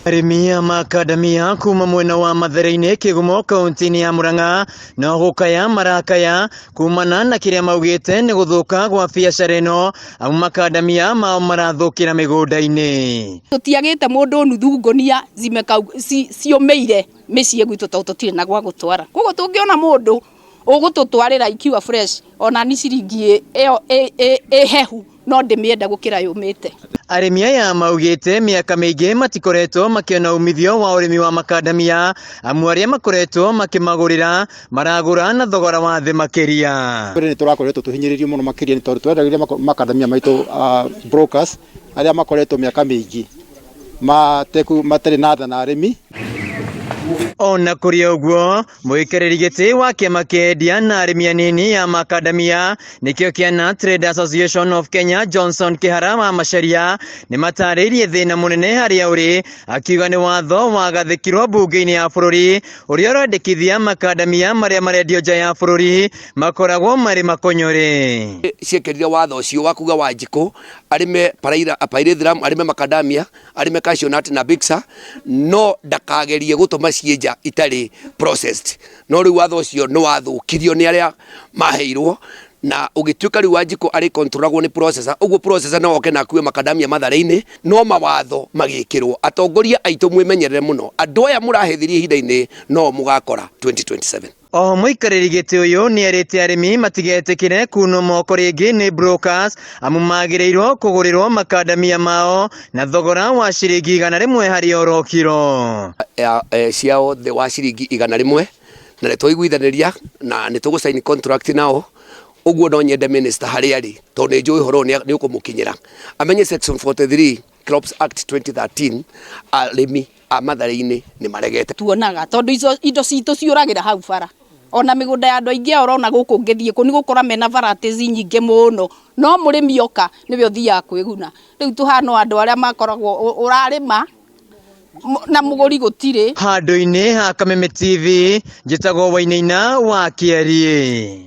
Arĩmi a makandamia kuma mwena wa Mathare-inĩ Kĩgumo kaunti-inĩ ya Murang'a no gũkaya marakaya kumana na kĩrĩa maugĩte nĩ gũthũka gwa biacara ĩno amu makandamia mao marathũkĩra mĩgũnda-inĩ. Tũtiagĩte mũndũ nuthu ngũnia ciũmĩire mĩciĩ gwitũ tondũ tũtirĩ na gwa gũtwara. Koguo tũngĩona mũndũ ũgũtũtwarĩra ikiwa fresh ona ni ciringi ĩyo ĩhehu no ndĩmĩende gũkĩra yũmĩte. Arĩmi aya maugĩte mĩaka mĩingĩ matikoretwo makĩona umithio wa ũrĩmi wa makandamia amu arĩa makoretwo makĩmagũrĩra maragũra na thogora wa thĩ makĩria. Mbere nĩ tũrakoretwo tũhinyĩrĩirio mũno makĩria nĩ tondũ twendagĩria makandamia maitũ brokers arĩa makoretwo mĩaka mĩingĩ matarĩ na tha na arĩmi. Ona kũrĩ ũguo, mũikarĩri gĩtĩ wa kĩama kĩa endia na arĩmi anini ya makandamia nĩkĩo kĩa Nut Trade Association of Kenya Johnson Kĩhara wa Macharia nĩ matarĩirie thĩna mũnene harĩa ũrĩ, akiuga nĩ watho wagathĩkirwo mbunge-inĩ ya bũrũri ũrĩa ũrendekithia makandamia marĩa marendio nja ya bũrũri makoragwo marĩ makonyore. Ciekĩrire watho ũcio wa kuga Wanjikũ arĩme pyrethrum, arĩme macadamia, arĩme cashew nut na bixa, no ndakagerie gũtũma ciĩ nja itarĩ processed. No rĩu watho ũcio nĩ wathũkirio nĩ arĩa maheirwo na ũgĩtuĩka rĩu Wanjikũ arĩ controlagwo nĩ processor, ũguo processor no oke na akue macadamia Mathare-inĩ, no mawatho magĩkĩrwo. Atongoria aitũ mwĩmenyerere mũno, andũ aya mũrahĩthirie ihinda-inĩ no mũgakora 2027. Oho mũikarĩri gĩtĩ ũyũ nĩerĩte arĩmi matigetĩkĩre kunwo moko rĩngĩ nĩ brokers amu magĩrĩirwo kũgũrĩrwo makandamia mao na thogora wa ciringi 100 harĩ oro kiro. Ciao thĩ wa ciringi 100 na nĩ twaiguithanĩria na nĩ tũgũ contract nao. Ũguo no nyende minister harĩa arĩ, tondũ nĩ njũĩ ũhoro ũyũ nĩ ũkũmũkinyĩra, amenye section 43 Crops Act 2013 arĩmi a Mathare-inĩ nĩ maregete. Tuonaga tondũ ico indo citũ ciũragĩra hau bara, ona mĩgũnda ya andũ aingĩ ũrona gũkũ ngĩthiĩ kũ nĩ gũkora mena varieties nyingĩ mũno, no mũrĩmi oka nĩwe ũthiaga kwĩguna. Rĩu tũhana o andũ arĩa makoragwo ũrarĩma na mũgũri gũtirĩ. Handũ-inĩ ha Kameme TV, njĩtagwo Wainaina wa Kĩariĩ.